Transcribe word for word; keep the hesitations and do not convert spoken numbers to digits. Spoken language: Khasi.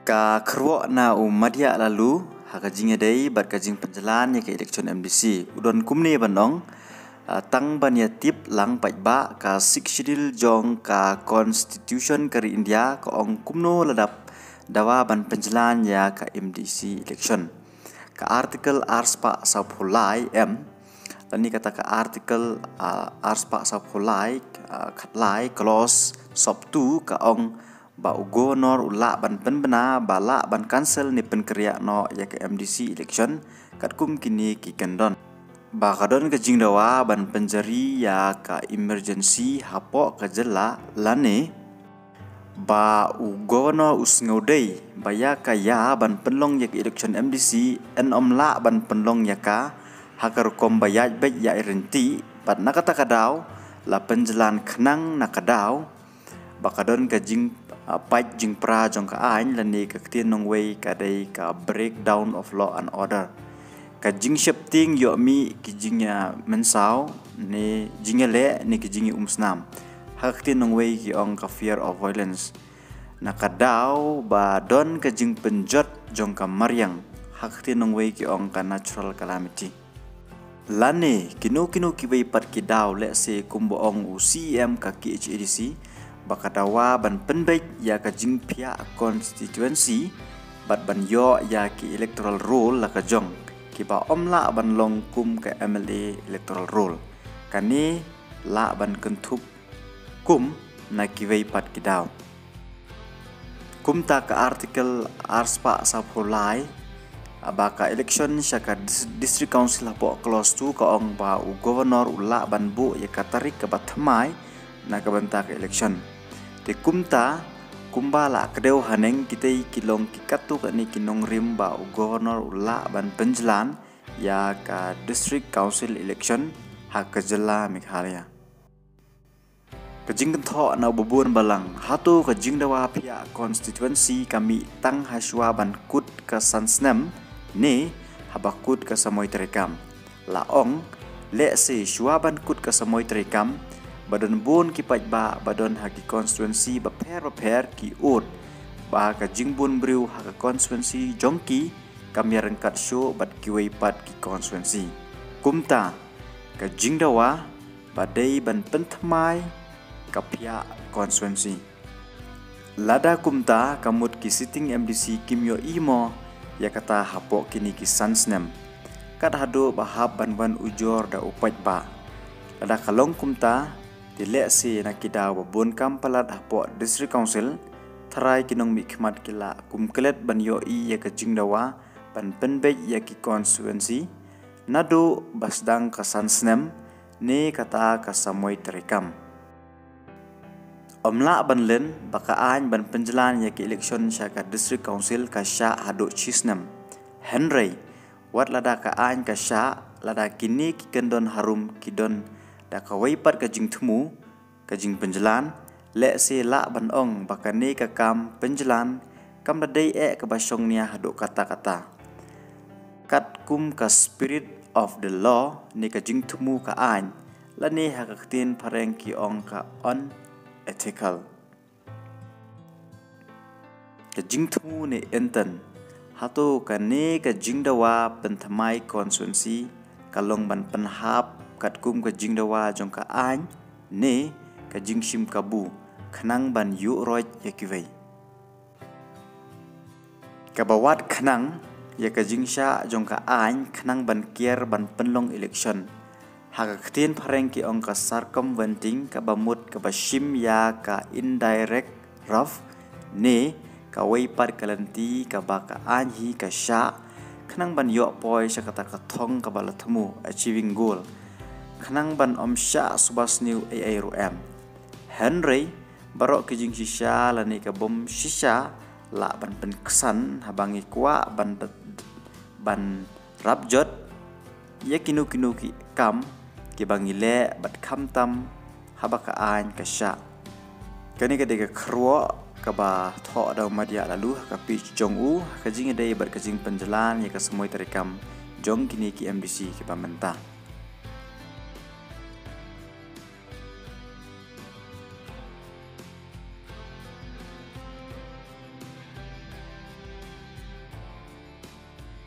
Ka kyrwoh na u Madiah Lalu ha ka jingïadei bad ka jingpynjlan ïa ka election M D C u don kumne ban ong, ah, tang ban ïa tip lang paidbah ka Sixth Schedule jong ka Constitution ka ri India ka ong kumno lada dawa ban pynjlan ïa ka M D C election. Ka Article arspah sawphew lai M, lane kata ka Article, ah, arspah sawphew lai, ah, khatlai, clause sawphew two ka ong ba u Governor u lah ban pynbna ba lah ban cancel ne pynkynriah noh ïa ka M D C election katkum kine ki kyndon. Ba ka don ka jingdawa ban pynjari ïa ka emergency hapoh ka jylla lane ba u Governor u sngewdei ba ïa ka ïa ban pynlong ïa ka election M D C yn ym lah ban pynlong ïa ka ha ka rukom ba ïaid beit ïaid ryntih, bad na kata ka daw la pynjlan khnang na ka daw ba ka don ka jing, ah, pait jingpra jong ka aiñ lane ka ktien nongwei ka dei ka breakdown of law and order. Ka jingsheptieng ïoh mih ki jingïamynsaw ne jingïaleh ne ki jingïaumsnam. Ha ka ktien nongwei ki ong ka fear of violence. Na ka daw ba don ka jingpynjot jong ka mariang. Ha ka ktien nongwei ki ong ka natural calamity. Lane kino kino kiwei pat ki daw, lehse kumba ong u C E M ka K H A D C ba ka dawa ban pynbeit ïa ka jingphiah constituency bad ban ïoh ïa ki electoral roll la ka jong, kiba ym lah ban long kum ka M L A electoral roll. Kane lah ban kynthup kum na kiwei pat ki daw. Kumta ka Article arspah sawphew lai, ah, ba ka election sha ka dis-, District Council hapoh clause two ka ong ba u Governor u lah ban buh ïa ka tarik kaba thymmai na ka bynta ka election. Te kumta, kumba la kdew haneng, kitei ki long ki katto katne ki nongrim ba u Governor u lah ban pynjlan ïa ka District Council election ha ka jylla Meghalaya. Ka jingkynthoh na u babun balang, hato ka jingdawa phiah constituency ka mih tang ha shuwa ban kut ka san snem ne haba kut ka samoi treikam? La ong, lehse shuwa ban kut ka samoi treikam, ba don bun ki paidbah ba don ha ki constituency bapher bapher ki ud ba ka jingbun briew ha ka constituency jong ki kam ïaryngkat shuh bad kiwei pat ki constituency. Kumta, ka jingdawa ba dei ban pynthymmai ka phiah constituency. Lada kumta, ka mut ki sitting M D C kim ïohi mo ïa kata hapoh kine ki san snem, kat haduh ba hap ban wan ujor da u paidbah. Lada ka long kumta, te lehse na ki daw ba bun kam palat hapoh District Council, tharai ki nongmihkhmat ki la kum klet ban ïohi ïa ka jingdawa ban pynbeit ïa ki constituency naduh ba sdang ka san snem ne kata ka samoi treikam. Ym lah ban len ba ka aiñ ban pynjlan ïa ki election sha ka District Council ka shah haduh shi snem. Hynrei wat lada ka aiñ ka shah, lada kine ki kyndon harum ki don da kawei pat ka jingthmu, ka jingpynjlan, lehse lah ban ong ba kane ka kam pynjlan kam da dei eh kaba shongnia haduh katta katta, katkum ka spirit of the law ne ka jingthmu ka aiñ, lane ha ka ktien phareng ki ong ka unethical. Ka jingthmu ne intent, hato kane ka jingdawa pynthymmai constituency ka long ban pynhap katkum ka jingdawa jong ka aiñ ne ka jingshim kabu khnang ban ïuh roit ïa kiwei? Kaba wad khnang ïa ka jingshah jong ka aiñ khnang ban kiar ban pynlong election, ha ka ktien phareng ki ong ka circumventing, kaba mut kaba shim ïa ka indirect route ne kawei pat ka lynti kaba ka aiñ hi ka shah khnang ban ïoh poi sha kata ka thong kaba la thmu, achieving goal, khnang ban ym shah suba sniew ei ei ruh em. Hynrei baroh ki jingshisha lane ka bym shisha lah ban pynksan haba ngi kwah ban, ban rap jot ïa kino kino ki kam kiba ngi leh bad khamtam haba ka aiñ ka shah. Kane ka dei ka kyrwoh kaba thoh da u Madiah Lalu ha ka page jong u ha ka jingïadei bad ka jingpynjlan ïa ka samoi treikam jong kine ki M D C kiba mynta.